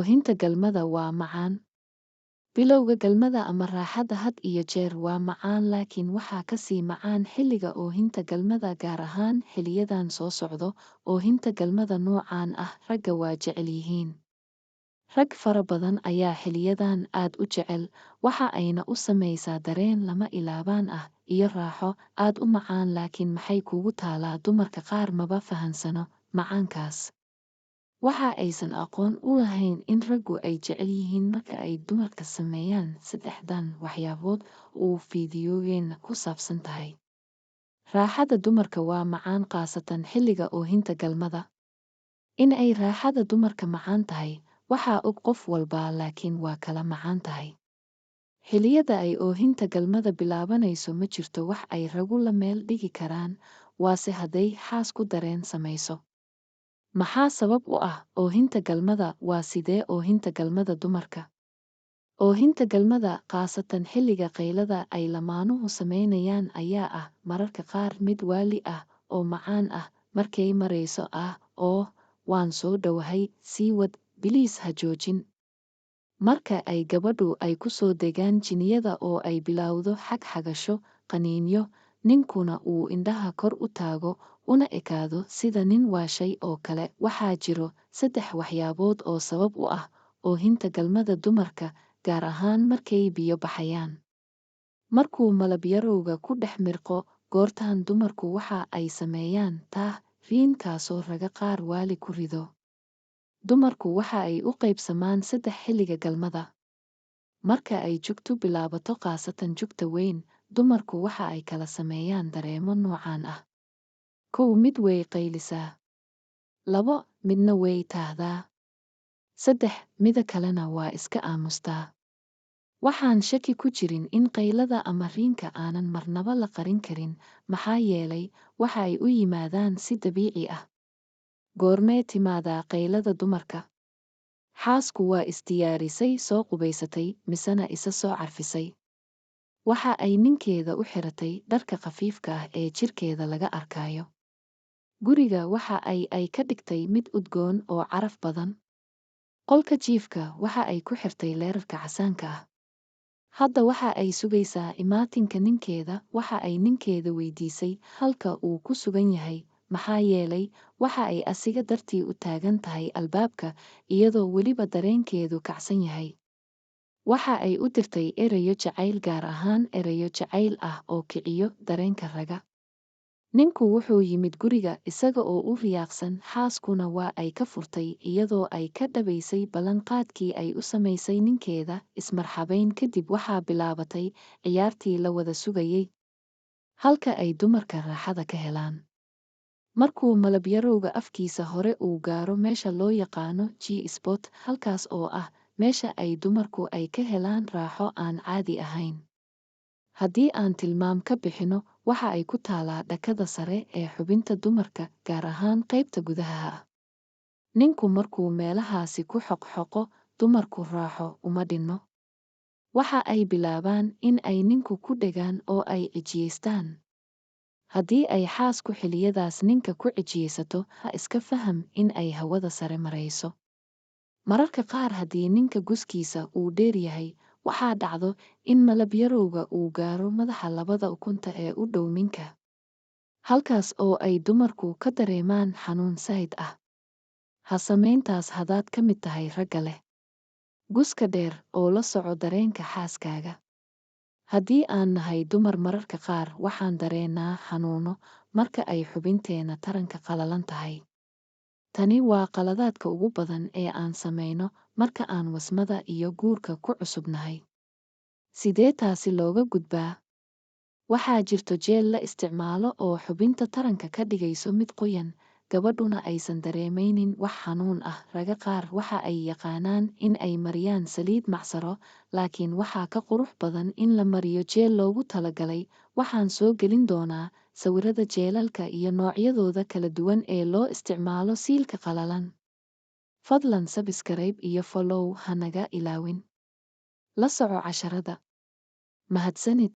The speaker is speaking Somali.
Oohinta galmada waa macaan. Bilowga galmada ama raaxada had iyo jeer waa macaan, laakiin waxaa ka sii macaan xilliga oohinta galmada, gaar ahaan xiliyadan soo socdo. Oohinta galmada noocaan ah ragga waa jecel yihiin. Rag fara badan ayaa xiliyadan aad u jecel, waxa ayna u samaysaa dareen lama ilaabaan ah iyo raaxo aad u macaan. Laakiin maxay kugu taalaa, dumarka qaar maba fahansano macaankaas. Waxa aysan aqoon u lahayn in raggu ay jecel yihiin marka ay dumarka sameeyaan saddexdan waxyaabood uu fiidiyowgeena ku saabsan tahay. Raaxada dumarka waa macaan, khaasatan xilliga oohinta galmada. In ay raaxada dumarka macaan tahay waxaa og qof walbaa, laakiin waa kala macaan tahay. Xilliyada ay oohinta galmada bilaabanayso ma jirto wax ay ragu la meel dhigi karaan, waase hadday xaasku dareen samayso. Maxaa sabab u ah oohinta galmada? Waa sidee oohinta galmada dumarka? Oohinta galmada, khaasatan xilliga qaylada ay lamaanuhu samaynayaan, ayaa ah mararka qaar mid waali ah oo macaan ah. Markay marayso ah oo waan soo dhowahay, sii wad, biliis ha joojin. Marka ay gabadhu ay ku soo degaan jiniyada oo ay bilowdo xag xagasho, qaniinyo, ninkuna uu indhaha kor u taago una ekaado sida nin waashay oo kale. Waxaa jiro saddex waxyaabood oo sabab u ah oohinta galmada dumarka, gaar ahaan markay biyo baxayaan. Markuu malabyarowga ku dhex mirqo, goortaan dumarku waxa ay sameeyaan taah riin, kaasoo raga qaar waali ku rido. Dumarku waxa ay u qaybsamaan saddex xilliga galmada. Marka ay jugtu bilaabato, khaasatan jugta weyn, dumarku waxa ay kala sameeyaan dareemo noocaan ah. 1, mid way qaylisaa. 2, midna way taahdaa. 3, mida kalena waa iska aamustaa. Waxaan shaki ku jirin in qaylada ama riinka aanan marnaba la qarin karin, maxaa yeelay waxa ay u yimaadaan si dabiici ah. Goormee timaadaa qaylada dumarka? Xaasku waa isdiyaarisay, soo qubaysatay, misena isa soo carfisay. Waxa ay ninkeeda u xiratay dharka khafiifka ah ee jirkeeda laga arkayo. Guriga waxa ay ka dhigtay mid udgoon oo caraf badan. Qolka jiifka waxa ay ku xirtay leerarka casaanka ah. Hadda waxa ay sugaysaa imaatinka ninkeeda. Waxa ay ninkeeda weydiisay halka uu ku sugan yahay, maxaa yeelay waxa ay asiga dartii u taagan tahay albaabka, iyadoo weliba dareenkeedu kacsan yahay. Waxa ay u dirtay erayo jacayl, gaar ahaan erayo jacayl ah oo kiciyo dareenka raga. Ninku wuxuu yimid guriga isaga oo u riyaaqsan, xaaskuna waa ay ka furtay iyadoo ay ka dhabaysay ballanqaadkii ay u samaysay ninkeeda. Ismarxabayn kadib waxaa bilaabatay ciyaartii la wada sugayay. Halka ay dumarka raaxada ka helaan. Markuu malabyarowga afkiisa hore uu gaaro meesha loo yaqaano G-spot, halkaas oo ah meesha ay dumarku ay ka helaan raaxo aan caadi ahayn. Haddii aan tilmaam ka bixino, waxa ay ku taalaa dhakada sare ee xubinta dumarka, gaar ahaan qaybta gudaha ah. Ninku markuu meelahaasi ku xoqxoqo, dumarku raaxo uma dhinno. Waxa ay bilaabaan in ay ninku ku dhegaan oo ay cijiyeystaan. Haddii ay xaasku xilliyadaas ninka ku cijiyeysato, ha iska faham in ay hawada sare marayso. Mararka qaar haddii ninka guskiisa uu dheer yahay, waxaa dhacdo in malabyarowga uu gaaro madaxa labada ukunta ee u dhow minka, halkaas oo ay dumarku ka dareemaan xanuun saa'id ah. Ha samayntaas haddaad ka mid tahay ragga leh guska dheer oo la soco dareenka xaaskaaga. Haddii aan nahay dumar, mararka qaar waxaan dareennaa xanuuno marka ay xubinteena taranka qalalan tahay. Tani waa qaladaadka ugu badan ee aan samayno marka aan wasmada iyo guurka ku cusubnahay. Sidee taasi looga gudbaa? Waxaa jirto jeel la isticmaalo oo xubinta taranka ka dhigayso mid qoyan, gabadhuna aysan dareemaynin wax xanuun ah. Raga qaar waxa ay yaqaanaan in ay mariyaan saliid macsaro, laakiin waxaa ka qurux badan in la mariyo jeel loogu talagalay. Waxaan soo gelin doonaa sawirada jeelalka iyo noocyadooda kala duwan ee loo isticmaalo siilka qalalan. Fadlan subscribe iyo follow hanaga ilaawin. La soco casharada. Mahadsanid.